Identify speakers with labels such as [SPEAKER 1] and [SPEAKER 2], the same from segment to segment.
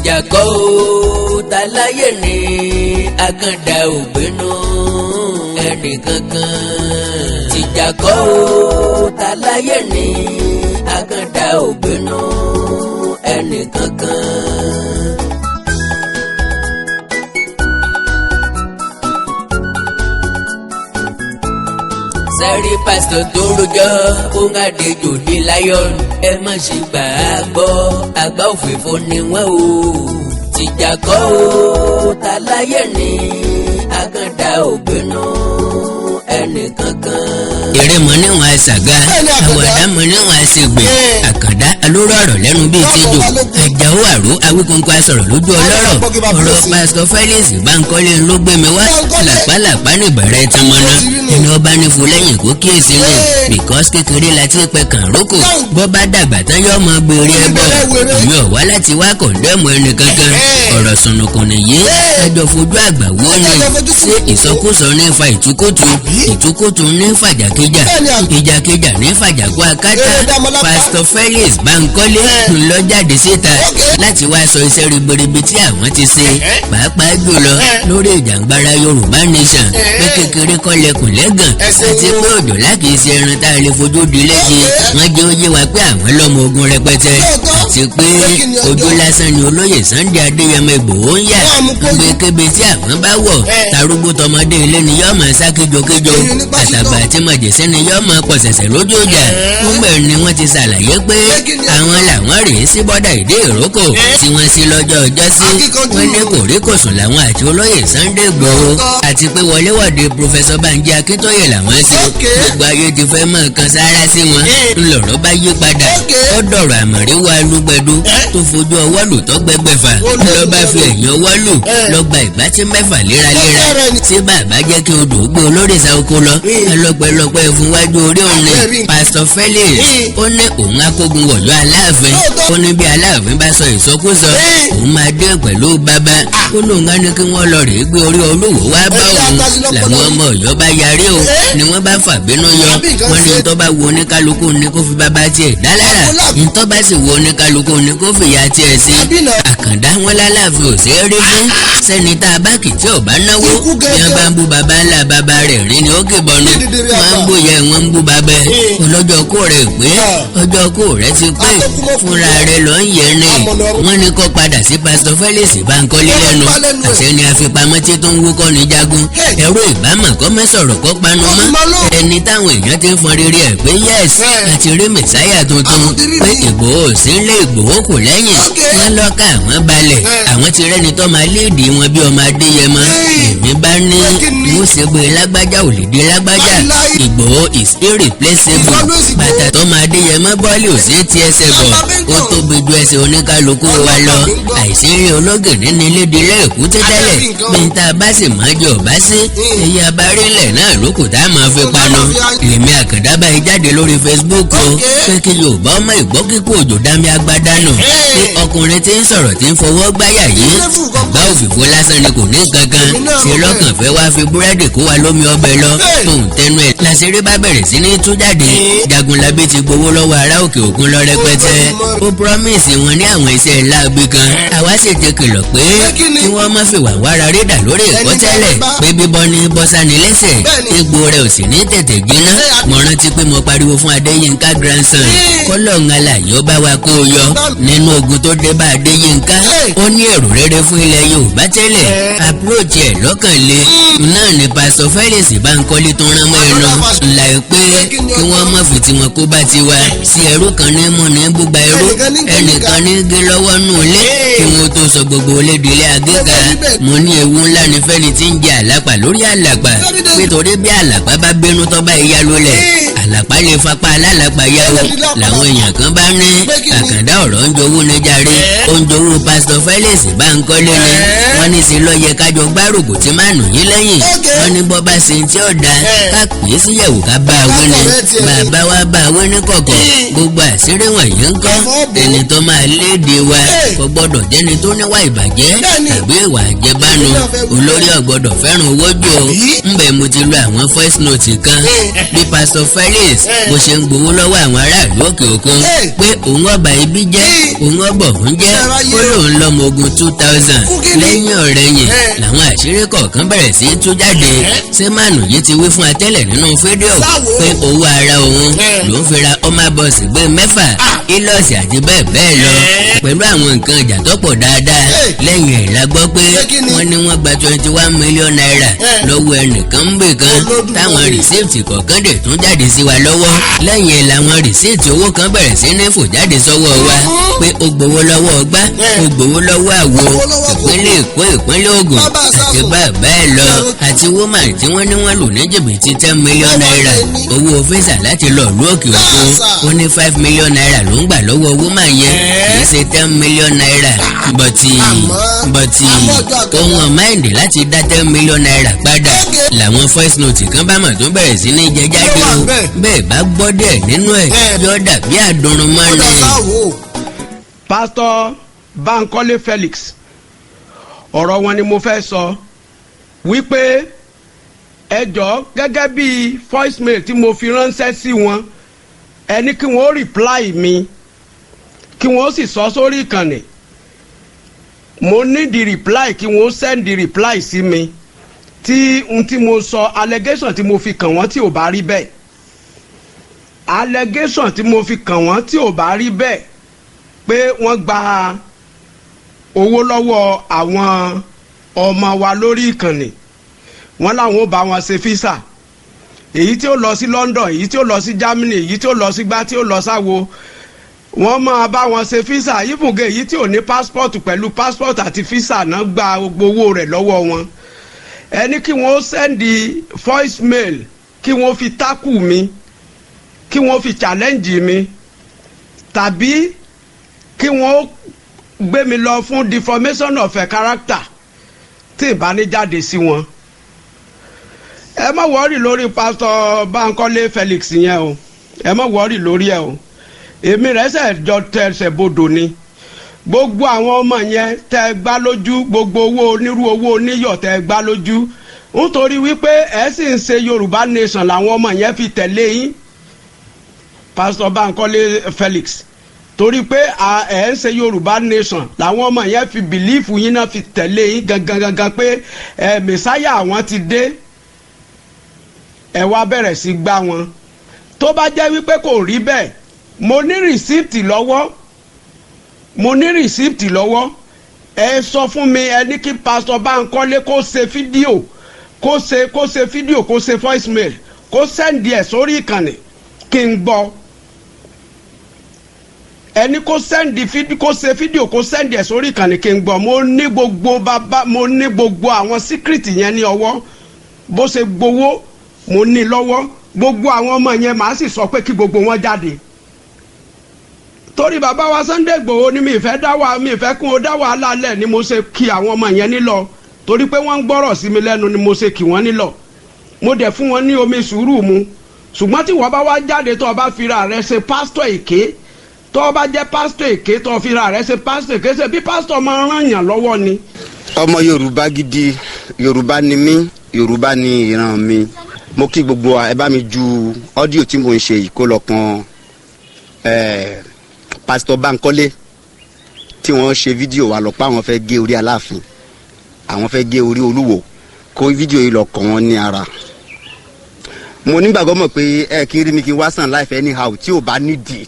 [SPEAKER 1] Tìjà kọ́ ó taláyé ní àkàndá ògbénú ẹnì kankan. Tìjà kọ́ ó taláyé ní àkàndá ògbénú ẹnì kankan. Sẹ́rí pásítọ̀ tó rojọ́ ó ń àdéjò ní lion, ẹ má ṣe gbà á gbọ́, àgbà òfìfo ni wọ́n o. Tìjà kọ́ ó taláyé ní àkàndá ògbénú ẹnì kankan. Eré mọ níwọ̀n àṣàgà, àwàdà mọ níwọ̀n àṣègbè, àkàndá alóró ọ̀rọ̀ lẹ́nu bíi tíjò, àjàó àrò awíkóńkó asọ̀rọ̀ lójú ọlọ́rọ̀. Ọ̀rọ̀ pásítọ̀ Felix Bánkọ́lé ló gbé mi wá. Làpálàpá níbẹ̀rẹ̀ tọmọnà ẹni ọba ní fún lẹ́yìn kó kíyèsí ni, because kékeré la ti pẹ́ kàn rókò, bọ́ bá dàgbà tán yọ ọmọ gbèrè ẹbọ. Èmi ò wá láti wá condemn ẹnì kankan. Ọ̀rọ̀ sùnùkùn nìyí, kájọ fojú àgbà wó ni. Ṣé ìsọkúsọ ní fa ìtukùtù, ìtukùtù ní fàjàkéjà, ìjàkéjà ní fàjàkú akátá? Pásítọ̀ Felix Bánkọ́lé ńlọ jáde síta láti wá sọ iṣẹ́ ribiribi tí àwọn ti ṣe, pàápàá jùlọ lórí ìjàngbara Yorùbá Nation, pé kékeré kọ́lẹ̀kùn lẹ́gàn àti pé òjò láti ṣe ẹran tá a lè fojú di léṣe. Wọ́n jẹ́ ó yé wa pé àwọn lọ́mọ ogun rẹpẹtẹ àti pé ojú lásán ni olóyè Sunday Adéyẹmọ Ìgbòho ń yà. Gbé kébé tí àwọn bá wọ̀, tarúgbó tọmọdé ilé ni yọ́ọ́ máa sá kéjokkéjo, àtàgbà àti mọ̀jẹ̀sẹ́ ni yọ́ọ́ máa pọ̀ ṣẹ̀ṣẹ̀ lójú ọjà. Fúnbẹ̀ ni wọ́n ti ṣàlàyé pé àwọn làwọn rèé sí bọ́dà ìdí ìrókò tí wọ́n sí lọ́jọ́ ọjọ́ sí. Wọ́n ní kòríkòsùn làwọn àti olóyè Sunday Ìgbòho àti pé wọléwọ̀de Professor Banji Akíntóyè làwọn sí. Gbogbo ayé ti fẹ́ mọ̀ kan sára sí wọn, ńlọrọ̀ bá yí padà, ó dọ̀rọ̀ àmọ̀rí wa lúgbẹ̀dú tó fojú ọwọ́ lù tó gbẹgbẹ̀fà, lọ́ bá fi ẹ̀yìn ọwọ́ lù lọ́gba ìgbà tí mẹ́fà léraléra. Tí bàbá jẹ́ kí odò gbé olórìṣà oko lọ, ẹlọpẹlọpẹ fún wájú orí òun ni Pastor Felix. Ó ní òun akógun wọ̀yọ́ Aláàfin. Ó ní bí Aláàfin bá sọ ìsọkúsọ, òun máa dé pẹ̀lú bàbá. Ó lóun á ní kí wọ́n lọ rèé gbé orí Olúwo wá bá òun. Làwọn ọmọ Ọ̀yọ́ bá yarí o, ni wọ́n bá fàbínú yọ. Wọ́n ní tó bá wo oníkálukú ni kó fi bàbá tiẹ̀ dá lára, ntọ́ bá sì wo oníkálukú ni kó fìyà tiẹ̀ sí. Àkàndá wọn lálàáfin ò sí rí fún sẹ́ni tá a bá kì tí ò bá náwó. Bí wọ́n bá ń bú bàbá ńlá bàbá rẹ̀ rí ni ó kè bọ́nu. Wọ́n ń bóyá wọ́n ń bú bàbá ẹ̀ ọlọ́jọ́ kó rẹ̀ pé ọjọ́ kó rẹ̀ ti pé, fúnra rẹ̀ lọ ń yẹ ni. Wọ́n ní kó padà sí Pásítọ̀ Felix Bánkọ́lé lẹ́nu. Àṣẹ ni àfipamọ́ tí tó ń wúkọ́ ní jagun ẹ̀rọ ìbámọ̀ kọ́ mẹ́sọ̀rọ̀ kọ́ panu mọ́. Ẹni táwọn èèyàn ti ń fọn rere ẹ̀ pé yes, àti rí mẹ̀sáyà tuntun, pé Ìgbòho sí ń lé Ìgbòho kò lẹ́yìn wọ́n lọ́ka àwọn balẹ̀, àwọn ti rẹ́ni tó máa léèdì wọn bí ọmọ Adéyẹmọ. Èmi bá ní mo ṣe pé lágbájá ò lè dé lágbájá. Ìgbòho is irreplaceable. Bàtà tó máa Adéyẹmọ bọ́ọ̀lì ò sí ti ẹsẹ̀ bọ̀, ó tóbi ju ẹsẹ̀ oníkálukú wa lọ. Àìsírí ológìní ní lédè èkúté tẹ́lẹ̀ bí n ta bá sì máa jẹ ọ̀bá sí ẹ̀yà abárílẹ̀ náà lókù tá a máa fi panu. Lèmi Àkàndá báyìí jáde lórí Facebook o pé kí Yorùbá ọmọ ìgbọ́ kíkó òjò dámi agbádánù, pé ọkùnrin tí ń sọ̀rọ̀ tí ń fọwọ́ gbáyà yìí, àgbá òfìfo lásán ni, kò ní kankan ṣe lọ́kàn fẹ́ wá fi búrẹ́dì kó wa lómi ọbẹ̀ lọ. Tóun tẹnu ẹ̀ làṣírí bá bẹ̀rẹ̀ sí ní tú jáde. Jagunlabi ti gbowó lọ́wọ́ ará òkè òkun lọ rẹpẹtẹ. Ó promise wọn ní àwọn iṣẹ́ láabi kan. Àwa sì ti kìlọ̀ pé kí wọ́n má fi wà wára rédà lórí ẹ̀kọ́ tẹ́lẹ̀, pé bíbọ́ ní bọ́sání lẹ́sẹ̀, egbò rẹ̀ ò sì ní tètè jiná. Mo rántí pé mo pariwo fún Adéyínká grandson kọ́lọ́ọ̀n alàyè ó bá wa kó o yọ nínú ogun tó dé bá Adéyínká. Ó ní èrò rere fún ilẹ̀ Yorùbá tẹ́lẹ̀, approach ẹ̀ lọ́kàn le náà ní Pásítọ̀ Felix Bánkọ́lé tó rán mọ́ ẹnu ńlá pé kí wọ́n má fi tiwọn kó bá tiwa sí. Ẹrú kan ní mú ní gbúgba ẹrú, ẹnìkan ní gé lọ́wọ́ nù ilé kí wọ́n tó sọ gbogbo olédìílé agéga. Mo ní ewu ńlá ní fẹ́ni tí ń jẹ àlàpà lórí àlàpà, nítorí bí àlàpà bá bínú tó bá ìyá lólẹ̀, àlàpà lè fapá alálàpà yá o. Làwọn èèyàn kan bá ní Àkàndá ọ̀rọ̀ ń jowú ní jàre, ó ń jowú Pásítọ̀ Felix Bánkọ́lé ni. Wọ́n ní sí lọ́yẹ kájọ gbárùkù tí má nù yín lẹ́yìn. Wọ́n ní bọ́ bá ṣe tí ó da, ká pè é síyẹ̀wò, ká bá a wí ni. Bàbá wa bá a wí ní kọ̀kọ̀. Gbogbo àṣírí wọ̀nyí ń kọ́ ẹni tó máa léde wa kò gbọ́dọ̀ jẹ́ni tó níwà ìbàjẹ́ tàbí ìwà àjẹbánu. Olórí ò gbọ́dọ̀ fẹ́ràn owó jù o. Ńbẹ̀ mo ti lo àwọn voice note kan bí Pásítọ̀ Felix. Police, bó ṣe ń gbowó lọ́wọ́ àwọn aráàlú òkè òkun pé òun ọba ibi jẹ́, òun ọbọ̀ òun jẹ́, ó lóun lọ́mọ ogun 2,000. Lẹ́yìn ọ̀rẹ́yìn làwọn àṣírí kọ̀ọ̀kan bẹ̀rẹ̀ sí í tú jáde. Sẹ́mánù yìí ti wí fún atẹ́lẹ̀ nínú fídíò pé owó ara òun ló ń fi ra Hummer bus gbé mẹ́fà, Hilux àti bẹ́ẹ̀ bẹ́ẹ̀ lọ, pẹ̀lú àwọn nǹkan ìjà tó pọ̀ dáadáa. Lẹ́yìn ẹ̀ la gbọ́ pé wọ́n ní wọ́n gba ₦21 million lọ́wọ́ ẹnìkan ń bè kan, táwọn receipt kọ̀ọ̀kan dẹ̀ tún jáde sí wa lọ́wọ́. Lẹ́yìn ẹ̀ làwọn receipt owó kan bẹ̀rẹ̀ sí ní fò jáde sọ́wọ́ wa pé ó gbowó lọ́wọ́ ọgbá, ó gbowó lọ́wọ́ àwo, ìpínlẹ̀ Èkó, ìpínlẹ̀ Ògùn àti bẹ́ẹ̀ bẹ́ẹ̀ lọ, àti woman tí wọ́n ní wọ́n lù ní jìbìtì ₦10 million owó visa láti lọ ìlú òkè òkun. Ó ní ₦5 million ló ń gbà lọ́wọ́ woman yẹn, kì í ṣe ₦10 million, but ohun ọ̀máìndì láti dá ₦10 million padà. Làwọn voice note kan bá mọ̀ tó bẹ̀rẹ̀ sí ní jẹ jáde o. Bẹ́ẹ̀ bá gbọ́ díẹ̀ nínú ẹ̀, yóò dàbí àdùnrún mọ́ni.
[SPEAKER 2] Pásítọ̀ Bankole Felix, ọ̀rọ̀ wọn ni mo fẹ́ sọ wípé ẹ jọ̀ọ́, gẹ́gẹ́ bí voice mail tí mo fi ránṣẹ́ sí wọn, ẹ ní kí wọ́n reply mi, kí wọ́n sì sọ sórí ìkànnì. Mo ní di reply, kí wọ́n send the reply sí mi tí n tí mo sọ, allegation tí mo fi kàn wọ́n, tí ò bá rí bẹ́ẹ̀, allegation tí mo fi kàn wọ́n tí ò bá rí bẹ́ẹ̀, pé wọ́n gba owó lọ́wọ́ àwọn ọmọ wa lórí ìkànnì, wọ́n láwọn ò bá wọn ṣe visa, èyí tí ó lọ sí London, èyí tí ó lọ sí Germany, èyí tí ó lọ sí gbá, tí ó lọ sáwo, wọ́n máa bá wọn ṣe visa ìfúngẹ, èyí tí ò ní passport, pẹ̀lú passport àti visa náà, gba gbogbo owó rẹ̀ lọ́wọ́ wọn. Ẹ ní kí wọ́n send voice mail, kí wọ́n fi tackle mi, kí wọ́n fi challenge mi, tàbí kí wọ́n gbé mi lọ fún deformation of a character tí ìbá ní jáde sí wọn. Ẹ má worry lórí Pásítọ̀ Bankole Felix yẹn o, ẹ má worry lórí ẹ o. Èmi rẹ̀ ṣẹ̀ jọ tẹsẹ̀ bodò ni. Gbogbo àwọn ọmọ yẹn tẹ gbá lójú, gbogbo owó onírú, owó oníyọ̀ tẹ gbá lójú, nítorí wípé ẹ sì ń ṣe Yorùbá Nation làwọn ọmọ yẹn fi tẹ̀lé yín, Pásítọ̀ Bankole Felix. Torí pé ẹ ń ṣe Yorùbá Nation làwọn ọmọ yẹn fi believe yín náà, fi tẹ̀lé yín gangan gangan pé ẹ mẹsáyà àwọn ti dé. Ẹ wá bẹ̀rẹ̀ sí gbá wọn. Tó bá jẹ́ wípé kò rí bẹ́ẹ̀, mo ní receipt lọ́wọ́, mo ní receipt lọ́wọ́. Ẹ sọ fún mi, ẹ ní kí Pásítọ̀ Bánkọ́lé kó ṣe fídíò, kó ṣe fídíò, kó ṣe voice mail, kó send ẹ̀ sórí ìkànnì kí n gbọ́. Ẹ ní kó send fídíò, kó ṣe fídíò, kó send ẹ̀ sórí ìkànnì kí n gbọ́. Mo ní gbogbo bàbá, mo ní gbogbo àwọn secret yẹn ní ọwọ́. Bó ṣe gbowó, mo ní lọ́wọ́. Gbogbo àwọn ọmọ yẹn, màá sì sọ pé kí gbogbo wọn jáde, torí bàbá wa Sunday Igboho ni mi ìfẹ́ dá wa, mi ìfẹ́ kún ó dá wàhálà lẹ̀ ni mo ṣe kí àwọn ọmọ yẹn nílọ, torí pé wọ́n ń gbọ́rọ̀ sí mi lẹ́nu ni mo ṣe kí wọ́n nílọ. Mo dẹ̀ fún wọn ní omi sùúrù mu. Ṣùgbọ́n tí wọ́n bá wá jáde, tó o bá fira rẹ ṣe pásítọ̀ èké, tó o bá jẹ́ pásítọ̀ èké, tó o fira rẹ ṣe pásítọ̀ èké, ṣe bí pásítọ̀ máa ń ràn yàn lọ́wọ́ ni.
[SPEAKER 3] Ọmọ Yorùbá gidi, Yorùbá ni mí, Yorùbá ni ìran mi. Mo kí gbogbo wa. Ẹ bá mi ju audio tí mo ń ṣe yìí kó lọ kan Pásítọ̀ Bankole tí wọ́n ṣe fídíò wa lọ pa àwọn fẹ́ gé orí Aláàfin, àwọn fẹ́ gé orí Olúwo, kó fídíò yìí lọ kàn wọ́n ní ara. Mo nígbàgbọ́ mọ̀ pé ẹ kí n rí mi kí n wá sàn láìfẹ́ anyhow tí ò bá nídìí.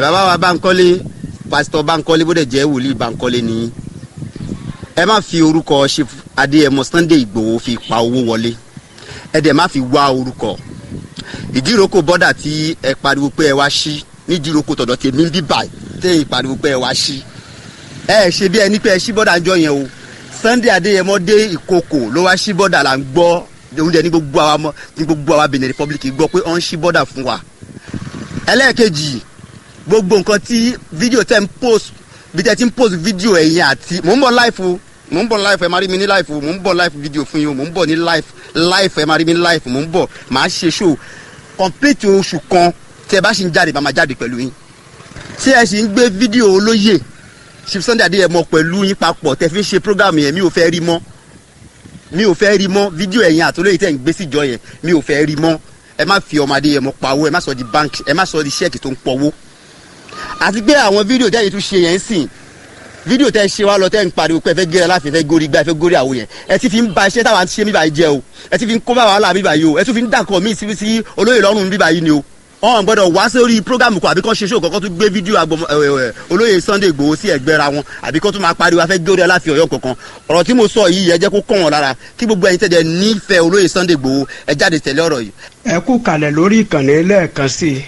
[SPEAKER 3] Bàbá wa Bankole, Pásítọ̀ Bankole, bó dẹ̀ jẹ́ wòlíì Bankole ni, ẹ má fi orúkọ Chief Adéyẹmọ Sunday Ìgbòho fi pa owó wọlé. Ẹ dẹ̀ má fi wá orúkọ Ìdíròkò border tí ẹ pariwo pé ẹ wá sí nídìíròkò tọ̀dọ̀ tèmi ń bí báyìí tẹ́ ẹ pariwo pé ẹ wá sí. Ẹ ṣe bí ẹni pé ẹ ṣí border ńjọ́ yẹn o. Sunday Adéyẹmọ dé Ìkòkò ló wá sí border là ń gbọ́ oúnjẹ ní gbogbo àwa mọ ní gbogbo àwa Benin Republic gbọ́ pé ó ń ṣí border fún wa. Ẹlẹ́ẹ̀kejì, gbogbo nǹkan tí fídíò tẹ́ ń post, bí tẹ́ ti ń post fídíò ẹ̀yìn àti mò ń bọ̀ live o, mò ń bọ̀ live, ẹ máa rí mi ní live o. Mò ń bọ̀ live fídíò fún yín o. Mò ń bọ̀ ní live live, ẹ máa rí mi ní live. Mò ń bọ̀, màá ṣe show complete oṣù kan. Tí ẹ bá ṣì ń jáde, màá máa jáde pẹ̀lú yín. Tí ẹ sì ń gbé fídíò olóyè Chief Sunday Adéyẹmọ pẹ̀lú yín papọ̀ tẹ́ fi ń ṣe program yẹn, mi ò fẹ́ rí mọ́, mi ò fẹ́ rí mọ́. Fídíò ẹ̀yìn àtolóyè tẹ́ ń gbé síjọ yẹn, mi ò fẹ́ rí mọ́. Ẹ má fi ọmọ Adéyẹmọ pawó, ẹ má sọ di báńkì, ẹ má sọ di cheque tó ń pọwó. Àti pé àwọn fídíò tẹ́yìn tún ṣe yẹn ń sìn, fídíò tẹ́ ṣe wá lọ, tẹ́ ń pariwo pé ẹ fẹ́ gé Aláàfin, ẹ fẹ́ górí gbá, ẹ fẹ́ górí àwo yẹn, ẹ ti fi ń ba iṣẹ́ táwa ń ṣe mí báyìí jẹ́ o. Ẹ ti fi ń kó bá wàhálà mí báyìí o. Ẹ tún fi ń dàkọ̀ mí sí olóyè lọ́rùn mí báyìí ni o. Ọ̀hún gbọ́dọ̀ wá sórí program kan àbí kán ṣe show kankan tún gbé fídíò agbọmọ olóyè Sunday Igboho sí ẹ̀gbẹ́ ra wọn, àbí kán tún máa pariwo afẹ́ górí Aláàfin Ọ̀yọ́ kankan. Ọ̀rọ̀ tí mo sọ yìí, ẹ jẹ́ kó kàn wọ́n lára, kí gbogbo ẹ̀yin tẹ̀lé nífẹ̀ẹ́ olóyè Sunday Igboho, ẹ jáde tẹ̀lé ọ̀rọ̀ yìí.
[SPEAKER 2] Ẹ kú kalẹ̀ lórí ìkànnì lẹ́ẹ̀kan sí i.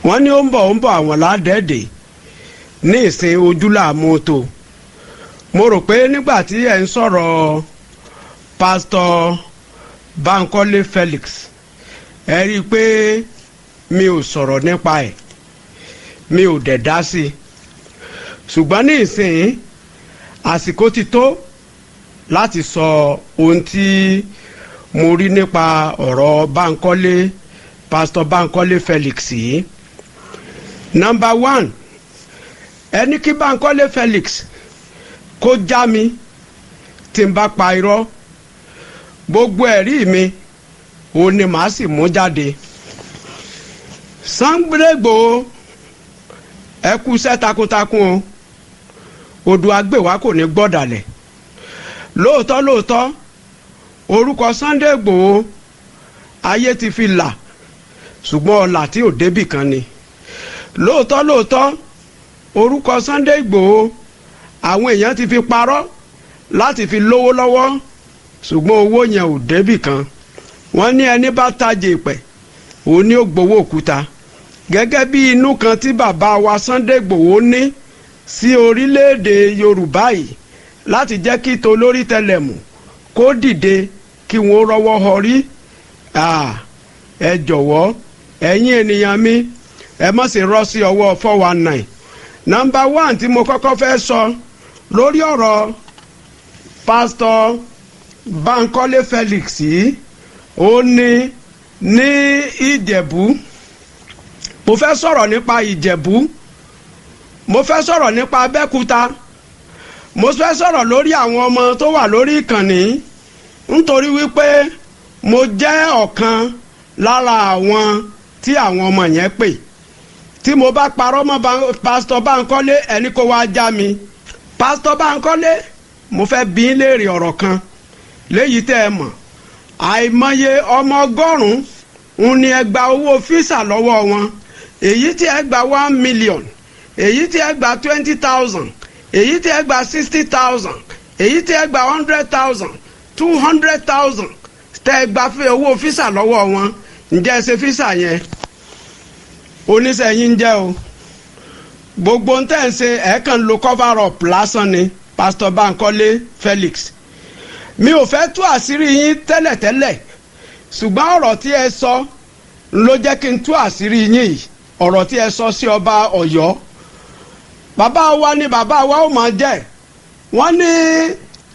[SPEAKER 2] Wọ́n ní ó ń bọ̀, ó ń bọ̀, àwọn ládẹ́ẹ̀dẹ̀ ní ìsìn ojúlàmú tó. Mo rò pé nígbà tí ẹ̀ ń sọ̀rọ̀ Pásítọ̀ Bankole Felix, ẹ rí i pé mi ò sọ̀rọ̀ nípa ẹ̀, mi ò dẹ̀ dá sí i. Ṣùgbọ́n ní ìsìn, àsìkò ti tó láti sọ ohun tí mo rí nípa ọ̀rọ̀ Bankole, Pásítọ̀ Bankole Felix yìí. Number one, ẹni kí Bankole Felix kó já mi tí n bá pa irọ́, gbogbo ẹ̀rí mi òun ni màá sì mú jáde. Sunday Igboho, ẹ kú iṣẹ́ takuntakun o. Odò agbèwá kò ní gbọ́dàlẹ̀. Lóòótọ́ lóòótọ́, orúkọ Sunday Igboho, ayé ti fi là, ṣùgbọ́n ọ̀là tí ò débì kan ni. Lóòótọ́ lóòótọ́, orúkọ Sunday Igboho, àwọn èèyàn ti fi parọ́ láti fi lówó lọ́wọ́, ṣùgbọ́n owó yẹn ò débì kan. Wọ́n ní ẹni bá tajè pẹ̀, òun ní ó gbowó òkúta. Gẹ́gẹ́ bí inú kan tí bàbá wa Sunday Igboho ní sí orílẹ̀-èdè Yorùbá yìí láti jẹ́ kí tolórí tẹlẹ̀mù kó dìde, kí wọ́n rọ́wọ́ họrí. Ẹ jọ̀wọ́, ẹ̀yin ènìyàn mi, ẹ má ṣe rọ́ sí ọwọ́ 419. Number one tí mo kọ́kọ́ fẹ́ sọ lórí ọ̀rọ̀ Pásítọ̀ Bankole Felix yìí, ó ní Ìjẹ̀bú. Mo fẹ́ sọ̀rọ̀ nípa Ìjẹ̀bú, mo fẹ́ sọ̀rọ̀ nípa Abẹ́òkúta, mo fẹ́ sọ̀rọ̀ lórí àwọn ọmọ tó wà lórí ìkànnì, nítorí wípé mo jẹ́ ọ̀kan lára àwọn tí àwọn ọmọ yẹn pè. Tí mo bá parọ́ mọ́ Pásítọ̀ Bánkọ́lé, ẹni kó wá já mi. Pásítọ̀ Bánkọ́lé, mo fẹ́ bi í léèrè ọ̀rọ̀ kan léyìí tẹ́ ẹ mọ̀. Àìmọye ọmọ 100 ń ní ẹ gba owó visa lọ́wọ́ wọn, èyí tí ẹ gba 1 million, èyí tí ẹ gba 20,000, èyí tí ẹ gba 60,000, èyí tí ẹ gba 100,000, 200,000, tẹ́ ẹ gba owó visa lọ́wọ́ wọn. Ǹjẹ́ ẹ ṣe visa yẹn? Oníṣẹ́ yín ń jẹ́ o. Gbogbo ń tẹ́ ń ṣe, ẹ̀ kàn lo cover up lásán ni. Pásítọ̀ Bankole Felix, mi ò fẹ́ tú àṣírí yín tẹ́lẹ̀tẹ́lẹ̀, ṣùgbọ́n ọ̀rọ̀ tí ẹ sọ ló jẹ́ kí n tú àṣírí yín yìí. Ọ̀rọ̀ tí ẹ sọ sí ọba Ọ̀yọ́, bàbá wa ni bàbá wa ó máa jẹ́. Wọ́n ní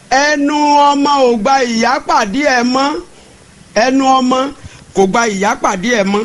[SPEAKER 2] ẹnu ọmọ ò gba ìyá pàdé ẹ mọ́, ẹnu ọmọ kò gba ìyá pàdé ẹ mọ́.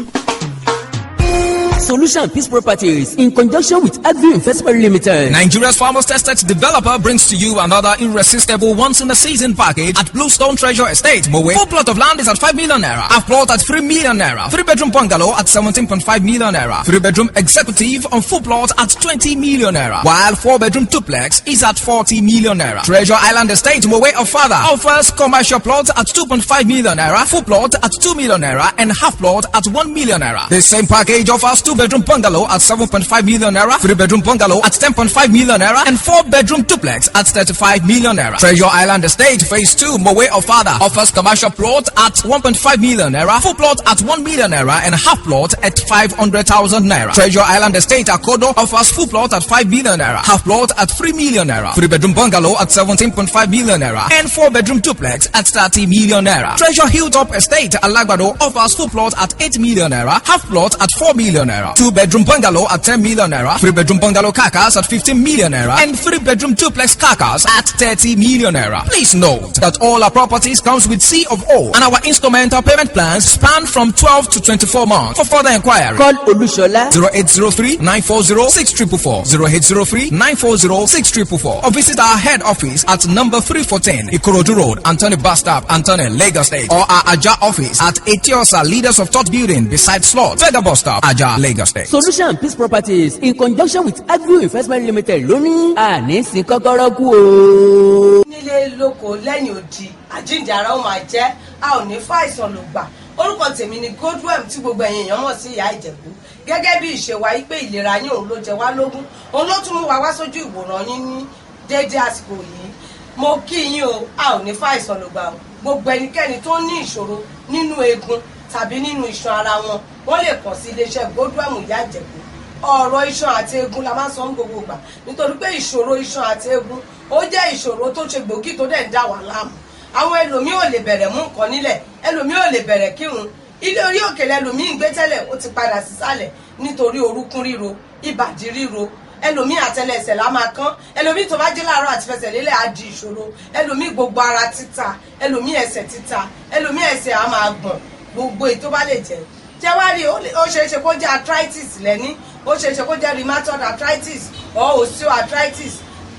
[SPEAKER 1] Solution Peace Properties, in conjunction with Agri Investment Limited.
[SPEAKER 4] Nigeria's foremost estate developer brings to you another irresistible once in a season package at Bluestone Treasure Estate, Mowe. Full plot of land is at 5 million naira. Half plot at 3 million naira. Three bedroom bungalow at 17.5 million naira. Three bedroom executive on full plot at 20 million naira. While four bedroom duplex is at 40 million naira. Treasure Island Estate, Mowe Ofada, offers commercial plots at 2.5 million naira, full plot at 2 million naira, and half plot at 1 million naira. The same package offers two bedroom bungalow at 7.5 million naira, three bedroom bungalow at 10.5 million naira, and four bedroom duplex at 35 million naira. Treasure Island Estate Phase 2, Mowe Ofada, offers commercial plot at 1.5 million naira, full plot at 1 million naira, and half plot at 500,000 naira. Treasure Island Estate Akodo offers full plot at 5 million naira, half plot at 3 million naira, three bedroom bungalow at 17.5 million naira, and four bedroom duplex at 30 million naira. Treasure Hilltop Estate Alagbado offers full plot at 8 million naira, half plot at 4 million naira. naira. Two bedroom bungalow at 10 million naira. Three bedroom bungalow carcass at 15 million naira. And three bedroom duplex carcass at 30 million naira. Please note that all our properties comes with C of O and our instrumental payment plans span from 12 to 24 months. For further inquiry,
[SPEAKER 1] call Olúṣọlá.
[SPEAKER 4] 0803 940 6444, 0803 940 6444, or visit our head office at number 314 Ikorodu Road, Anthony Bus Stop, Anthony, Lagos State, or our Ajah office at Etiosa Leaders of Thought Building beside Slot, Vega Bus Stop, Ajah, Lagos State.
[SPEAKER 1] Solution Peace Properties in conjunction with Agview Investment Limited lóní àní sin kọ́kọ́rọ́ kú o.
[SPEAKER 5] Nílé lóko lẹ́yìn odi, àjíǹde ara ó máa jẹ́. A ò ní fàìsàn ló gbà. Orúkọ tèmi ni Godwem, tí gbogbo ẹ̀yin èèyàn mọ̀ sí Ìyá Ìjẹ̀bú. Gẹ́gẹ́ bí ìṣe wa yí pé ìlera yín òun ló jẹ wá lógún, òun ló tún mú wa wá sójú ìwòran yín ní déédéé àsìkò yìí. Mo kí yín o, a ò ní fàìsàn ló gbà o. Gbogbo ẹnikẹ́ni tó ní ìṣòro nínú eegun tàbí nínú iṣan ara wọn, wọ́n lè kàn sí iléeṣẹ́ Godwem Ìyá Ìjẹ̀bú. Ọ̀rọ̀ iṣan àti eegun la máa ń sọ ní gbogbo ìgbà, nítorí pé ìṣòro iṣan àti eegun, ó jẹ́ ìṣòro tó ṣe gbòógì tó dẹ̀ ń dá wà láàmú. Àwọn ẹlòmíì ò lè bẹ̀rẹ̀ mú nǹkan nílẹ̀, ẹlòmíì ò lè bẹ̀rẹ̀ kírun. Ilé orí òkèlè ẹlòmíì ń gbé tẹ́lẹ̀, ó ti padà sísàlẹ̀ nítorí orúkún ríro, ìbàdí ríro. Ẹlòmíì àtẹlẹsẹ̀ la máa kán. Ẹlòmíì tó bá jí láàárọ̀ àti fẹsẹ̀ lélẹ̀ á di ìṣòro. Ẹlòmíì gbogbo ara títa, ẹlòmíì ẹsẹ̀ títa, ẹlòmíì ẹsẹ̀ á máa gbọ̀n. Gbogbo èyí tó bá lè jẹ́ jẹ́wárí, ó ṣeé ṣe kó jẹ́ arthritis lẹ́ní, ó ṣeé ṣe kó jẹ́ rheumatoid arthritis or osteoarthritis,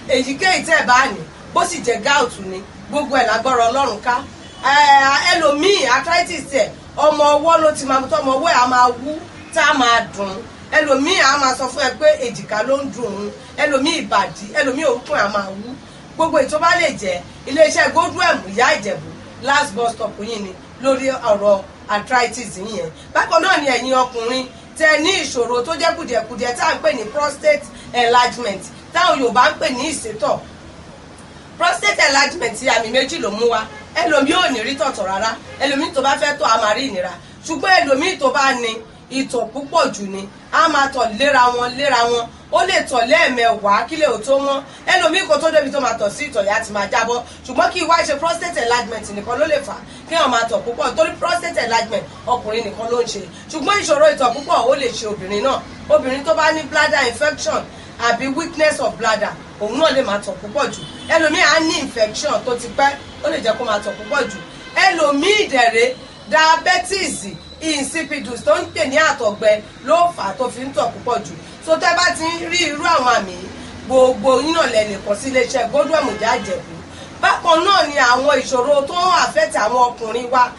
[SPEAKER 5] èyíkéyìí tẹ́ ẹ̀ bá ní, bó sì jẹ́ gout ni, gbogbo ẹ̀ lágbára Ọlọ́run ká. Ẹlòmíì arthritis ẹ̀, ọmọ ọwọ́ ló ti máa tọ́, ọmọ ọwọ́ ẹ̀ á máa wú tá a máa dùn. Ẹlòmíì á máa sọ fún ẹ pé èjìká ló ń dùn òun, ẹlòmíì ìbàdí, ẹlòmíì orúnkún ẹ̀ á máa wú. Gbogbo ètò bá lè jẹ́, iléeṣẹ́ Godwem Ìyá Ìjẹ̀bú last bus stop yìí ni lórí ọ̀rọ̀ arthritis yìí yẹn. Bákan náà ni ẹ̀yin ọkùnrin tẹ ní ìṣòro tó jẹ́ kùdìẹ̀kudiẹ tá à ń pè ní prostate enlargement, táwọn Yorùbá ń pè ní ìsétọ̀. Prostate enlargement, àmì méjì ló mú wa. Ẹlòmíì ò ní rí tọ̀tọ̀ rárá, ẹlòmíì tó bá fẹ́ tọ̀ á máa rí ìnira, ṣùgbọ́n ẹlòmíì tó bá ní ìtọ̀ púpọ̀ jù ni, á máa tọ̀ léra wọn léra wọn, ó lè tọ̀ lẹ́ẹ̀mẹwàá kílẹ̀ ò tó mọ́. Ẹlòmíì kò tó débi tó máa tọ̀ sí, ìtọ̀ yá ti máa jábọ́. Ṣùgbọ́n kí wá ṣe prostate enlargement nìkan ló lè fà á kí wọ́n máa tọ̀ púpọ̀, torí prostate enlargement ọkùnrin nìkan ló ń ṣe, ṣùgbọ́n ìṣòro ìtọ̀ púpọ̀, ó lè ṣe obìnrin náà. Obìnrin tó bá ní bladder infection àbí weakness of bladder, òun náà lè máa tọ̀ púpọ̀ jù. Ẹlòmíì á ní infection tó ti pẹ́, ó lè jẹ́ kó máa tọ̀ púpọ̀ jù. Ẹlòmíì dẹ̀rẹ̀, diabetes insipidus tó ń pè ní àtọ̀gbẹ ló fà á tó fi ń tọ̀ púpọ̀ jù. So tẹ́ bá ti ń rí irú àwọn àmì yìí, gbogbo yín náà lẹ lè kàn sí iléeṣẹ́ Godwem Ìyá Ìjẹ̀bú. Bákan náà ni àwọn ìṣòro tó ń affect àwọn ọkùnrin wa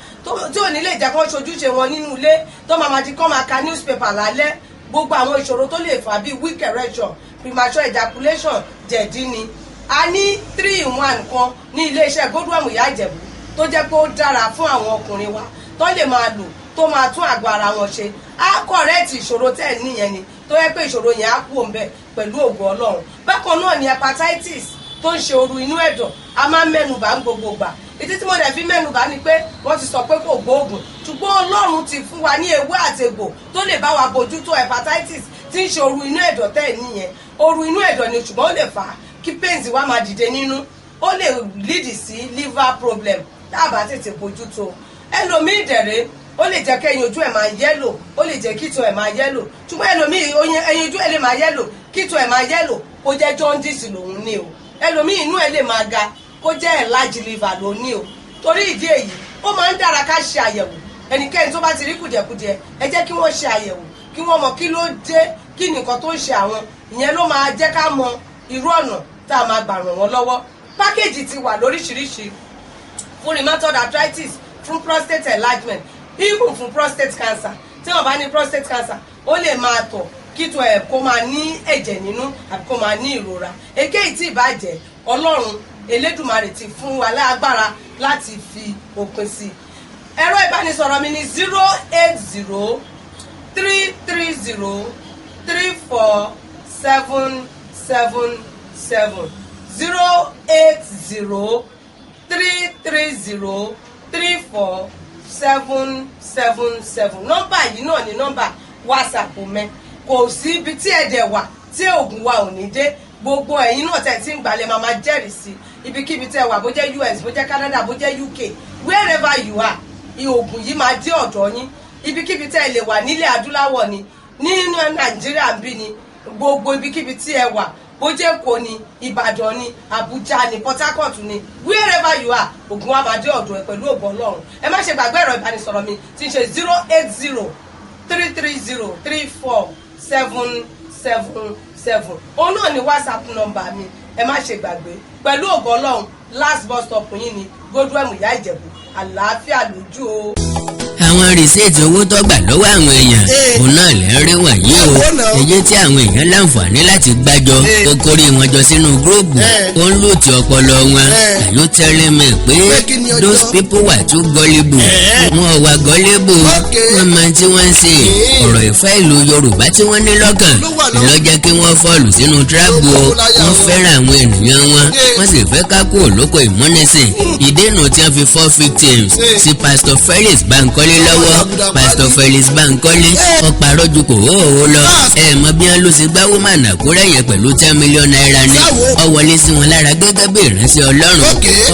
[SPEAKER 5] tí ò ní lè jẹ́ kó ṣojúṣe wọn nínú ilé, tó máa ma di kó máa ka newspaper lálẹ́, gbogbo àwọn ìṣòro tó lè fà bíi weak erection, premature ejaculation, jẹ̀dí ni. A ní three in one kan ní iléeṣẹ́ Godwem Ìyá Ìjẹ̀bú tó jẹ́ pé ó dára fún àwọn ọkùnrin wa tó lè máa lò, tó máa tún àgọ́ ara wọn ṣe, á correct ìṣòro tẹ́ ẹ̀ níyẹn ni, tó yẹ pé ìṣòro yẹn á kú òǹbẹ pẹ̀lú ògo Ọlọ́run. Bákan náà ni hepatitis tó ń ṣe ooru inú ẹ̀dọ̀, a máa ń mẹ́nubà ń gbogbo gbà. Ìdí tí mo dẹ̀ fi mẹ́nubà ni pé wọ́n ti sọ pé kò gbóògùn, ṣùgbọ́n Ọlọ́run ti fún wa ní ewé àtegbò tó lè bá wa bójútó hepatitis tí ń ṣe ooru inú ẹ̀dọ̀ tẹ́ ẹ̀ níyẹn. Ooru inú ẹ̀dọ̀ ni, ṣùgbọ́n ó lè fà á kí pains wa máa dìde nínú, ó lè lead sí liver problem tá a bá tètè bójútó. Ẹlòmíì dẹ̀rẹ̀, ó lè jẹ́ kí ẹyin ojú ẹ̀ máa yellow, ó lè jẹ́ kíto ẹ̀ máa yellow, ṣùgbọ́n ẹlòmíì ẹyin ojú ẹ̀ lè máa yellow, kíto ẹ̀ máa yellow, kó jẹ́ jaundice lòun ní o. Ẹlòmíì inú ẹ̀ lè máa ga, kó jẹ́ enlarged liver lòun ní o. Torí ìdí èyí, ó máa ń dára ká ṣe àyẹ̀wò. Ẹnikẹ́ni tó bá ti rí kùdìẹ̀kudiẹ, ẹ jẹ́ kí wọ́n ṣe àyẹ̀wò, kí wọ́n mọ kí ló dé, kí nìkan tó ń ṣe àwọn. Ìyẹn ló máa jẹ́ ká mọ irú ọ̀nà tá a máa gbà ràn wọ́n lọ́wọ́. Package ti wà lóríṣiríṣi fún rheumatoid arthritis, fún prostate enlargement, even fún prostate cancer. Tí wọ́n bá ní prostate cancer, ó lè máa tọ̀ kíto ẹ̀ kó máa ní ẹ̀jẹ̀ nínú àbí kó máa ní ìrora. Èkéyìí tí ìbàjẹ́, Ọlọ́run Elédùmarè ti fún wa lágbára láti fi òpin sí i. Ẹ̀rọ ìbánisọ̀rọ̀ mi ní 08033034777, 08033034777. Nọ́mbà yìí náà ni nọ́mbà WhatsApp mi. Kò sí ibi tí ẹ̀dẹ̀ wà tí oògùn wa ò ní dé. Gbogbo ẹ̀yin náà tẹ̀ tí ń gbalẹ̀ máa máa jẹ́rìí sí. Ibikíbi tẹ́ wà, bó jẹ́ US, bó jẹ́ Canada, bó jẹ́ UK, wherever you are, oògùn yìí máa dé ọ̀dọ̀ yín. Ibikíbi tẹ́ lè wà nílẹ̀ adúláwọ̀ ni. Nínú Nàìjíríà ń bí ni, gbogbo ibikíbi tí ẹ wà, bó jẹ́ Èkó ni, Ìbàdàn ni, Àbújá ni, Port Harcourt ni, wherever you are, ògùn wa máa dé ọ̀dọ̀ ẹ pẹ̀lú ògbọ́n Ọlọ́run. Ẹ má ṣe gbàgbé ẹ̀rọ ìbánisọ̀rọ̀ mi tí ń ṣe 08033034777. Òun náà ni WhatsApp number mi. Ẹ má ṣe gbàgbé, pẹ̀lú ògo Ọlọ́run, last bus stop yín ni Godwem Ìyá Ìjẹ̀bú. Àlàáfíà lójú o.
[SPEAKER 1] Àwọn receipt owó tó gbà lọ́wọ́ àwọn èèyàn, òun náà lè ń rí wọ̀nyí o. Èyí tí àwọn èèyàn láǹfààní láti gbájọ, ó kórè wọn jọ sínú group, ó ń loot ọpọlọ wọn. Are you telling me pé
[SPEAKER 6] Pé kí ni ọjọ́?
[SPEAKER 1] those people were too gullible? Wọn ò wà gullible. Wọ́n mọ tí wọ́n ń ṣe. Ọ̀rọ̀ ìfẹ́ ìlú Yorùbá tí wọ́n ní lọ́kàn
[SPEAKER 6] Ló wà lọ́kàn.
[SPEAKER 1] ló jẹ́ kí wọ́n fall sínú trap o.
[SPEAKER 6] Ló kó láyà
[SPEAKER 1] Wọ́n
[SPEAKER 6] wọn.
[SPEAKER 1] fẹ́ràn àwọn ènìyàn wọn, wọ́n sì fẹ́ ká kúrò lóko ìmúnisìn. Ìdènà tí wọ́n fi fall victims sí Pastor Felix Bankole lọ́wọ́.
[SPEAKER 6] Àbùdá
[SPEAKER 1] Pastor
[SPEAKER 6] pálí.
[SPEAKER 1] Felix Bankole, ó parọ́ ju kò hóhó lọ. Ẹ mọ bí wọ́n ló ṣe gbá woman Àkúrẹ́ yẹn pẹ̀lú ₦10 million ni.
[SPEAKER 6] Sáwo.
[SPEAKER 1] Ó wọlé sí wọn lára gẹ́gẹ́ bí ìránṣẹ́ Ọlọ́run.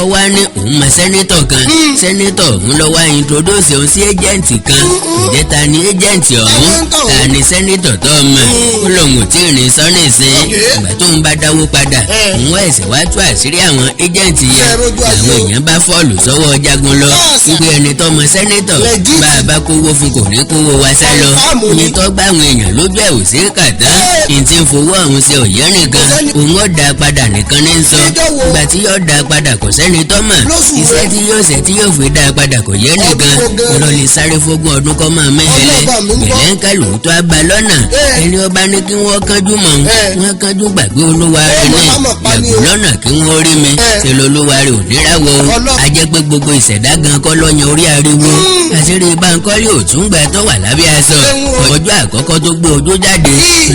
[SPEAKER 1] Ó wá ní òun mọ senator kan. Senator òun lọ wá introduce òun sí agent kan. Ǹjẹ́ ta ni agent ọ̀hún?
[SPEAKER 6] Àwọn ń tọ̀.
[SPEAKER 1] Ta ni senator tó mọ̀? Ó lóun ò tí ì rìn sọ́nà ìsìn. Ìgbà tó ń bá dáwó padà, òun ẹ̀sẹ̀ wá tú àṣírí àwọn agent yẹn.
[SPEAKER 6] Ṣé ẹ rójú ayé
[SPEAKER 1] Àwọn
[SPEAKER 6] o?
[SPEAKER 1] èèyàn bá fall sọ́wọ́ jagun lọ
[SPEAKER 6] Bọ́ọ̀sì.
[SPEAKER 1] wípé ẹni tó mọ senator,
[SPEAKER 6] Legit.
[SPEAKER 1] bá a bá kówó fún, kò ní kówó wa sá lọ.
[SPEAKER 6] Confirm ni.
[SPEAKER 1] Iye tó gbá àwọn èèyàn lójú ẹ̀ ò sí kàtá. Ìtì ń fowó àwọn ṣe òye nìkan,
[SPEAKER 6] Kò sẹ́ni-
[SPEAKER 1] òun ó dá padà nìkan ní sọ.
[SPEAKER 6] Níjọ́ wo?
[SPEAKER 1] Ìgbà tí yóò dá padà, kò sẹ́ni tó mọ̀.
[SPEAKER 6] Lóṣù wo?
[SPEAKER 1] Iṣẹ́ tí yóò ṣe tí yóò fi dá padà kò yé nìkan.
[SPEAKER 6] Ọdún wo gan-an?
[SPEAKER 1] Ọ̀rọ̀ lè sáré fógún ọdún kọ́ máa mẹ́hẹ̀lẹ́.
[SPEAKER 6] Ọlọ́ba mi ń gbọ́.
[SPEAKER 1] Gbẹ̀lẹ́ńkà lòótọ́ á ba lọ́nà. Ẹni ọba ní kí wọ́n kánjú mọ́, wọ́n kánjú gbàgbé olúwa rẹ̀
[SPEAKER 6] Ó
[SPEAKER 1] ní
[SPEAKER 6] mọ̀ mọ̀ pa ni
[SPEAKER 1] yàgò
[SPEAKER 6] o.
[SPEAKER 1] lọ́nà kí wọ́n rí mi. Ṣe lolúwa rẹ̀ ò níráwọ̀ o?
[SPEAKER 6] Ọlọ́-
[SPEAKER 1] A jẹ́ pé gbogbo ìṣẹ̀dá gan kọ́ lọ́yàn orí ariwo. Àṣírí Báńkọ́lé ò tún gbà tó wà lábẹ́ aṣọ.
[SPEAKER 6] Ṣéun o.
[SPEAKER 1] Ọjọ́ àkọ́kọ́ tó gbé ojú jáde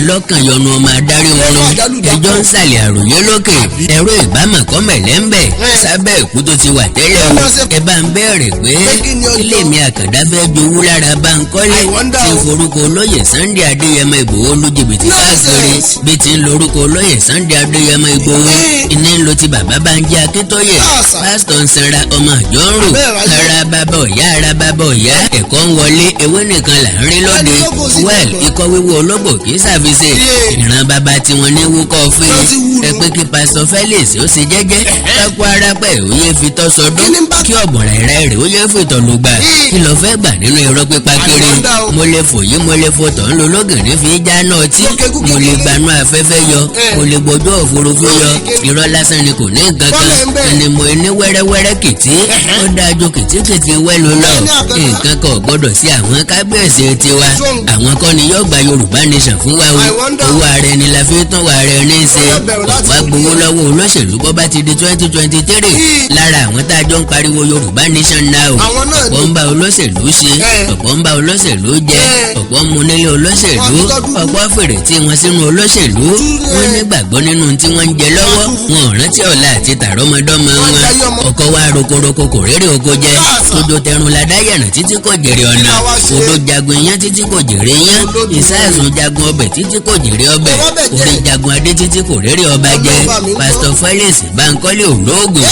[SPEAKER 1] lọ́kàn yọnu ọmọ adarí wọn.
[SPEAKER 6] Ẹ̀rọ àjálù-dàpọ̀.
[SPEAKER 1] Ẹjọ́ ń sàlẹ̀ àròyé lókè. Ẹ̀rọ ìbámọ̀kọ́mẹ̀lẹ́ ń bẹ̀ sábẹ́ ìkú tó ti wà tẹ́lẹ̀ o.
[SPEAKER 6] Ẹ máa ṣe-
[SPEAKER 1] Ẹ bá ń bẹ̀rẹ̀ pé
[SPEAKER 6] Pé kí ni ọjọ́?
[SPEAKER 1] ilé mi àkàndá fẹ́ jowú lára Báńkọ́lé
[SPEAKER 6] I wonder
[SPEAKER 1] tí
[SPEAKER 6] o.
[SPEAKER 1] forúkọ olóyè Sunday Adéyẹmọ Ìgbòho lu jìbìtì káàkiri.
[SPEAKER 6] Nonsense.
[SPEAKER 1] Bí ti ń lorúkọ olóyè Sunday Adéyẹmọ Ìgbòho, iná ń lo ti bàbá Bánjí Akíntóyè.
[SPEAKER 6] Àṣà.
[SPEAKER 1] Pásítọ̀ ń sanra ọmọ àjọ ń rò.
[SPEAKER 6] Bẹ́ẹ̀ ráyé.
[SPEAKER 1] Ara bàbá ọ̀yá, ara bàbá ọ̀yá, ẹ̀kọ́ ń wọlé, ewé nìkan là ń rí lóde.
[SPEAKER 6] Ẹni tó kò sí
[SPEAKER 1] Well,
[SPEAKER 6] dàgbà.
[SPEAKER 1] ikọ́ wíwú ológbò kì í ṣàfisè. Ìran bàbá tiwọn ní wúkọ́ fún.
[SPEAKER 6] Wọ́n ti wú
[SPEAKER 1] Ẹ
[SPEAKER 6] nu.
[SPEAKER 1] pé kí Pásítọ̀ Felix ó ṣe jẹ́jẹ́, kákó ara pẹ̀ ó yé fi tọ́ sọdún,
[SPEAKER 6] Kí ni ń bá-
[SPEAKER 1] kí ọ̀bọ̀n rẹ̀ rẹ̀ ó yé fìtọ̀ ló gbà. Kí ló fẹ́ gbà nínú irọ́ pípa kiri?
[SPEAKER 6] Wonder o.
[SPEAKER 1] Mo lè fòyí, mo lè fò tọ̀ ń lo lógìnrín fi já náà tí
[SPEAKER 6] Lókè kúkú
[SPEAKER 1] mo lè
[SPEAKER 6] kéré.
[SPEAKER 1] gbanú afẹ́fẹ́ yọ, mo lè gbójú òfurufú yọ. Irọ́ lásán ni, kò ní nǹkan kan.
[SPEAKER 6] Bọ́lẹ̀ ń bẹ̀.
[SPEAKER 1] Ẹni mo ní wẹ́rẹ́wẹ́rẹ́ kìtì, ó dájú kìtìkìtì wẹ́lu lọ.
[SPEAKER 6] Bẹ́ẹ̀ ni àkàndá.
[SPEAKER 1] Nǹkan kan ò gbọ́dọ̀ sí àwọn kábíyèsí tiwa.
[SPEAKER 6] Ṣóun.
[SPEAKER 1] Àwọn kọ́ ni yóò gba Yorùbá nation fún wa o.
[SPEAKER 6] I wonder.
[SPEAKER 1] Owó ara ẹni la fi tán wa ara ẹni ṣe.
[SPEAKER 6] Wọ́n bẹ̀rù láti
[SPEAKER 1] Ọ̀pá gbowó lọ́wọ́ olóṣèlú bọ́ bá ti di 2023. Lára àwọn tá a jọ ń pariwo Yorùbá nation now,
[SPEAKER 6] Àwọn náà ni.
[SPEAKER 1] ọ̀pọ̀ ń bá olóṣèlú ṣe, ọ̀pọ̀ ń bá olóṣèlú jẹ, ọ̀pọ̀ ń mu nílé olóṣèlú,
[SPEAKER 6] Wọ́n ti tọ́ dúdú.
[SPEAKER 1] ọ̀pọ̀ fèrè tí wọ́n sínú olóṣèlú. Wọ́n nígbàgbọ́ nínú tí wọ́n ń jẹ lọ́wọ́, wọn ò rántí ọ̀la àti tàrọ́mọdọ́mọ
[SPEAKER 6] Wọ́n
[SPEAKER 1] wọn.
[SPEAKER 6] jayé ọmọ.
[SPEAKER 1] Ọkọ wa rokoroko kò rérè oko jẹ.
[SPEAKER 6] Káàsà.
[SPEAKER 1] Tójó tẹrun la dáyànà títí kò jèrè ọ̀nà.
[SPEAKER 6] Kí la wá ṣe?
[SPEAKER 1] Odò jagun iyán títí kò jèrè iyán.
[SPEAKER 6] Olódùmarè.
[SPEAKER 1] Ìsáàsùn jagun ọbẹ̀ títí kò jèrè ọbẹ̀.
[SPEAKER 6] Ọbẹ̀ jẹ.
[SPEAKER 1] Orí jagun adé títí kò rérè ọba jẹ.
[SPEAKER 6] Ọlọ́ba mi ń gbọ́.
[SPEAKER 1] Pásítọ̀ Felix Bankole olóògùn,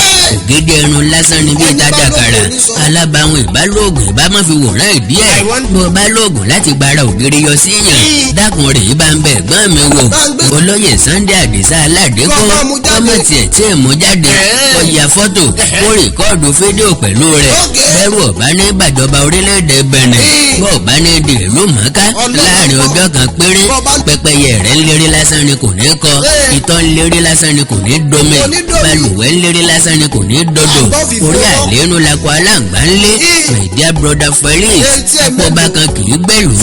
[SPEAKER 1] ògidì ẹnu lásán ni bíi
[SPEAKER 6] Ẹni bá
[SPEAKER 1] tádàkàrà.
[SPEAKER 6] lóògùn ní sọ.
[SPEAKER 1] Alábàáwọn ìbálòògùn ìbá má fi wòrán ìdí ẹ̀.
[SPEAKER 6] I wonder.
[SPEAKER 1] Bó o bá lóògùn láti gbára ògiri yọ sí yàn, dákun rè é bá ń bẹ ẹ̀gbọ́n mi wò.
[SPEAKER 6] Bá ń gbé-
[SPEAKER 1] Olóyè Sunday Àdìsá Aládékò,
[SPEAKER 6] Kọ́ bá mú jáde.
[SPEAKER 1] ọmọ tiẹ̀ tí ì mú jáde, kó ya fọ́tò, kó record fídíò pẹ̀lú rẹ̀. Bẹ́rù ọ̀bá ní bàjọba orílẹ̀-èdè Benin, bọ́ ọ̀bá ní di ìlú mọ̀ọ́ká
[SPEAKER 6] Ọlọ́run
[SPEAKER 1] láàrin
[SPEAKER 6] gbọ́.
[SPEAKER 1] ọjọ́ kan péré.
[SPEAKER 6] Bọ́ bá-
[SPEAKER 1] Pẹ́pẹ́yẹ rẹ̀ ń lérí lásán ni kò ní kọ, ìtọ́ ń lérí lásán ni kò ní domi,
[SPEAKER 6] Kò ní domi.
[SPEAKER 1] balùwẹ̀ ń lérí lásán ni kò ní dodo.
[SPEAKER 6] Àgbọ̀ fìfo
[SPEAKER 1] Orí
[SPEAKER 6] lọ.
[SPEAKER 1] àlénú la kọ aláǹgbá ńlé. My dear brother Felix,
[SPEAKER 6] Etí ẹ̀
[SPEAKER 1] ọgbọ́ba
[SPEAKER 6] mélòó?
[SPEAKER 1] kan kì í gbẹ̀lú,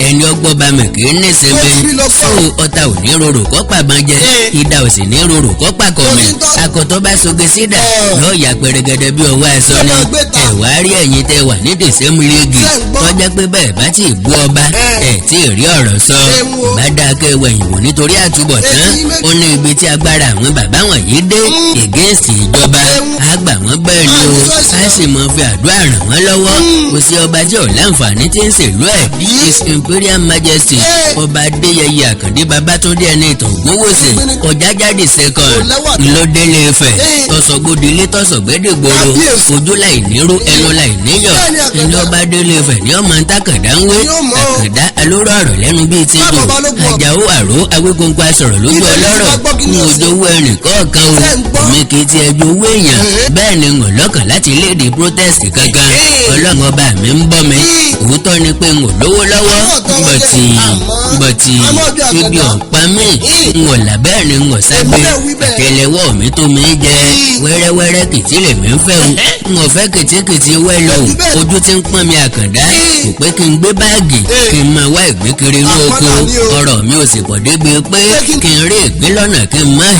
[SPEAKER 1] ẹni ọgbọ́ba mẹ̀ kì í nísinmi.
[SPEAKER 6] Ó ti rí lọ
[SPEAKER 1] So
[SPEAKER 6] gbọ́.
[SPEAKER 1] ọta ò ní rorò kọ́ pàbọn jẹ, idà ò sì ní rorò kọ́ pàkọ́mẹ̀.
[SPEAKER 6] Kò sí tọ́-
[SPEAKER 1] Akọ̀tọ́ bá soge sídà, yóò yà pẹrẹgẹdẹ bí ọwọ́ aṣọ ni.
[SPEAKER 6] Ẹ máa gbé ta.
[SPEAKER 1] Ẹ wá rí ẹ̀yin tẹ wà ní dèsẹ́mù léegi,
[SPEAKER 6] Ṣé ń gbọ́?
[SPEAKER 1] tọ́jà pé bẹ́ẹ̀ bá ti bú ọba, ẹ̀ tí ì rí ọ̀rọ̀ sọ.
[SPEAKER 6] Ṣé ń wo?
[SPEAKER 1] Bá dáa kẹ́ wẹ̀yìn wò nítorí àtúbọ̀tán.
[SPEAKER 6] Etí méjì.
[SPEAKER 1] Ó ní ibi tí agbára àwọn bàbá wọ̀nyí dé against ìjọba,
[SPEAKER 6] Ṣé ń wo?
[SPEAKER 1] á gbà wọ́n bẹ́ẹ̀ ni o.
[SPEAKER 6] Ah, ní
[SPEAKER 1] Á sì mọ fi àdúrà ràn wọ́n lọ́wọ́. Kò sí ọba tí ò láǹfààní tí ń ṣèlú ẹ̀. His Imperial Majesty, Ọba Adéyẹyè Àkàndé Babátúndé Ẹniìtàn Ògúnwùsì Ọ̀jájá second,
[SPEAKER 6] Kò lẹ́wà tó.
[SPEAKER 1] ńlọdẹ́lẹ̀ Ifẹ̀, tọ́sọ̀gbódìlé tọ́sọ̀gbẹ́dẹ̀gbòro,
[SPEAKER 6] Kábíyèsí.
[SPEAKER 1] ojú láì nírú, ẹnu láì níyọ̀.
[SPEAKER 6] Bẹ́ẹ̀ni, Àkàndá.
[SPEAKER 1] Ẹni ọba Délé Ifẹ̀ ní ọmọ ntákàndá ń wé.
[SPEAKER 6] Yóò mọ̀ o.
[SPEAKER 1] Àkàndá alóró ọ̀rọ̀ lẹ́nu bíi ti
[SPEAKER 6] Báwo
[SPEAKER 1] jò.
[SPEAKER 6] Balógun ọ̀bẹ?
[SPEAKER 1] Àjàó àró Awíkonko asọ̀rọ̀ lójú
[SPEAKER 6] Ibẹ̀ ni
[SPEAKER 1] ọlọ́rọ̀.
[SPEAKER 6] wọ́n gbọ́ kí
[SPEAKER 1] N
[SPEAKER 6] ni
[SPEAKER 1] ò
[SPEAKER 6] ó ṣe.
[SPEAKER 1] jowó ẹnì kọ̀ọ̀kan o.
[SPEAKER 6] Ṣé ń gbọ́?
[SPEAKER 1] Èmi kì í tiẹ̀ jowó èèyàn.
[SPEAKER 6] Ẹ̀hẹ́.
[SPEAKER 1] Bẹ́ẹ̀ ni n ò lọ́kàn láti léde protest kankan.
[SPEAKER 6] Ẹ̀hẹ́.
[SPEAKER 1] Ọlọ́run ọba mi ń bọ́ mi. Òótọ́ ni pé n ò lówó lọ́wọ́.
[SPEAKER 6] Àmọ́ tọrọ jẹ,
[SPEAKER 1] Bọ̀tì
[SPEAKER 6] àmọ́-
[SPEAKER 1] bọ̀tì
[SPEAKER 6] àmọ́ bí Àkàndá.
[SPEAKER 1] ibi ọ̀pá mi n ò là, bẹ́ẹ̀ ni n ò ságbé.
[SPEAKER 6] Èmi náà wí bẹ́ẹ̀.
[SPEAKER 1] Àtẹ́lẹwọ́ mi tó mi jẹ. Wẹ́rẹ́wẹ́rẹ́ kìtì lèmi ń fẹ́ o, n ò fẹ́ kìtìkìtì wẹ́lò.
[SPEAKER 6] Ojú bẹ́ẹ̀.
[SPEAKER 1] Ojú tí ń pọ́n mi, Àkàndá, kò pé kí n gbé báàgì kí n máa wá ìgbín kiri inú oko.
[SPEAKER 6] Àpọ́nlá ni o.
[SPEAKER 1] Ọ̀rọ̀ mi ò sì pọ̀ débi pé kí n rí ìgbín lọ́nà kí n má he.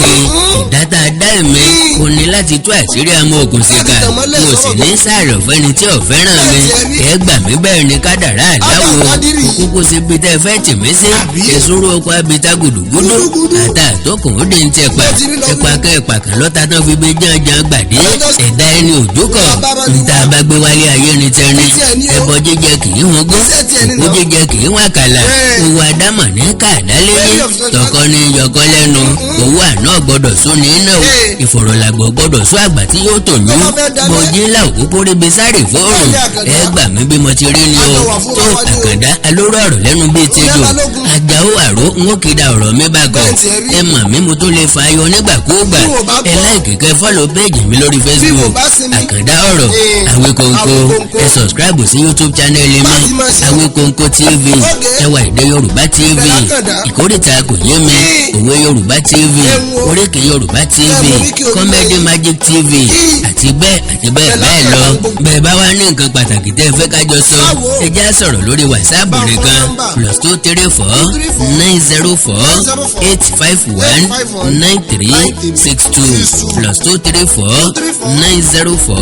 [SPEAKER 1] Ìdáta dá èmi kò ní láti tú àṣírí amóòkùnsìkà.
[SPEAKER 6] Láti tàn mọ́lẹ̀
[SPEAKER 1] Mo sì
[SPEAKER 6] sọ́rọ̀
[SPEAKER 1] ní sàrọ̀ fẹ́ni tí ò fẹ́ràn mi.
[SPEAKER 6] Bẹ́ẹ̀ tiẹ̀ rí.
[SPEAKER 1] Ẹ gbà mí, bẹ́ẹ̀ ni kádàrá àdáwò.
[SPEAKER 6] Abba Kadiri.
[SPEAKER 1] Kúkú síbi tẹ́ fẹ́ tì mí sí.
[SPEAKER 6] Àbí?
[SPEAKER 1] Èsúrú oko abita gùdùgùdù.
[SPEAKER 6] Gùdùgùdù.
[SPEAKER 1] Àtà àtọkùn ó dé ń tẹpa.
[SPEAKER 6] Bẹ́ẹ̀ ti rí lọ
[SPEAKER 1] Tẹpa
[SPEAKER 6] wí.
[SPEAKER 1] kẹ́ ẹ̀pà kan lọ́ta tán fi gbé jànjàn gbàdé.
[SPEAKER 6] Lọ́jọ́
[SPEAKER 1] Ẹ̀dá ẹni òjò kọ̀.
[SPEAKER 6] Bàbá bá ti
[SPEAKER 1] Níta
[SPEAKER 6] wá.
[SPEAKER 1] bá gbé wálé ayé ni tẹni.
[SPEAKER 6] Títí ẹ̀ ní o.
[SPEAKER 1] Ẹbọ jíjẹ kì í hun gó.
[SPEAKER 6] Iṣẹ́ tiẹ̀ ní
[SPEAKER 1] Òkú
[SPEAKER 6] náà.
[SPEAKER 1] jíjẹ kì í wọn àkàlà. Owó àdámọ̀ ní káàdálé ní.
[SPEAKER 6] Very of
[SPEAKER 1] Tọkọ ní yọkọ lẹ́nu. Owó àná gbọ́dọ̀ sún ní iná o. Ìfọ̀rọ̀làgbọ̀ gbọ́dọ̀ sún àgbà tí yóò tò lú.
[SPEAKER 6] Tó bá fẹ́ dalẹ̀.
[SPEAKER 1] Bọ̀jí ńlá òkúkú ríbi sáré fóòrùn.
[SPEAKER 6] Bẹ́ẹ̀ ni Àkàndá.
[SPEAKER 1] Ẹ gbà mí bí mo ti rí ni o.
[SPEAKER 6] Àjọ wà fún
[SPEAKER 1] Tó
[SPEAKER 6] wa ní o.
[SPEAKER 1] Àkàndá alóró ọ̀rọ̀ lẹ́nu bíi ti
[SPEAKER 6] Ìyá
[SPEAKER 1] jò.
[SPEAKER 6] Balógun.
[SPEAKER 1] Àjàó àró ń ó kéda ọ̀rọ̀ mi bá gọ̀.
[SPEAKER 6] Bẹ́ẹ̀ tiẹ̀ rí.
[SPEAKER 1] Ẹ mọ̀ mí, mo tó lè fa ayọ̀ nígbàkúùgbà.
[SPEAKER 6] Bí wò bá
[SPEAKER 1] Ẹ
[SPEAKER 6] gbọ́.
[SPEAKER 1] like, kẹ́ follow page mi lórí
[SPEAKER 6] Bí wò
[SPEAKER 1] Facebook.
[SPEAKER 6] bá sinmi.
[SPEAKER 1] Àkàndá ọ̀rọ̀ Awíkonko.
[SPEAKER 6] Awíkonko.
[SPEAKER 1] Ẹ subscribe sí YouTube channel mi.
[SPEAKER 6] Bá ti máa ṣe.
[SPEAKER 1] Awíkonko TV. Ẹwà Èdè Yorùbá TV.
[SPEAKER 6] Bẹ̀rẹ̀ Àkàndá.
[SPEAKER 1] Ìkórìtà kò yé mi. Òwe Yorùbá TV.
[SPEAKER 6] Ẹ̀wọ̀n.
[SPEAKER 1] Oríkì Yorùbá TV.
[SPEAKER 6] Ẹ̀wọ̀n oríkì Yorùbá
[SPEAKER 1] Comedy
[SPEAKER 6] yìí.
[SPEAKER 1] Magic TV. Àti bẹ́ẹ̀ àti bẹ́ẹ̀
[SPEAKER 6] Bẹ̀rẹ̀
[SPEAKER 1] bẹ́ẹ̀ lọ.
[SPEAKER 6] Àkàndá gbogbo.
[SPEAKER 1] Bẹ́ẹ̀ bá wá ní nǹkan pàtàkì tẹ́ ẹ fẹ́ ká jọ sọ,
[SPEAKER 6] Báwo?
[SPEAKER 1] ẹ já sọ̀rọ̀ lórí WhatsApp
[SPEAKER 6] Bá fún
[SPEAKER 1] nìkan:
[SPEAKER 6] nọ́mbà.
[SPEAKER 1] +234
[SPEAKER 6] 234
[SPEAKER 1] 904
[SPEAKER 6] 904
[SPEAKER 1] 851
[SPEAKER 6] 851
[SPEAKER 1] 9362, +234 904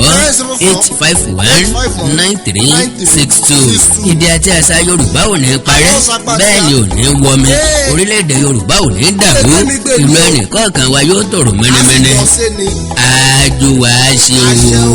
[SPEAKER 1] 851 9362. Èdè àti àṣà Yorùbá ò ní parẹ́, bẹ́ẹ̀ ni ò ní wọmi. Orílẹ̀-èdè Yorùbá ò ní dàrú. Ìlú ẹnì kọ̀ọ̀kan wa yóò tòrò mẹ́nẹ́mẹ́nẹ́.
[SPEAKER 6] Àsìkò ṣe ni.
[SPEAKER 1] Àjò wa ṣe o.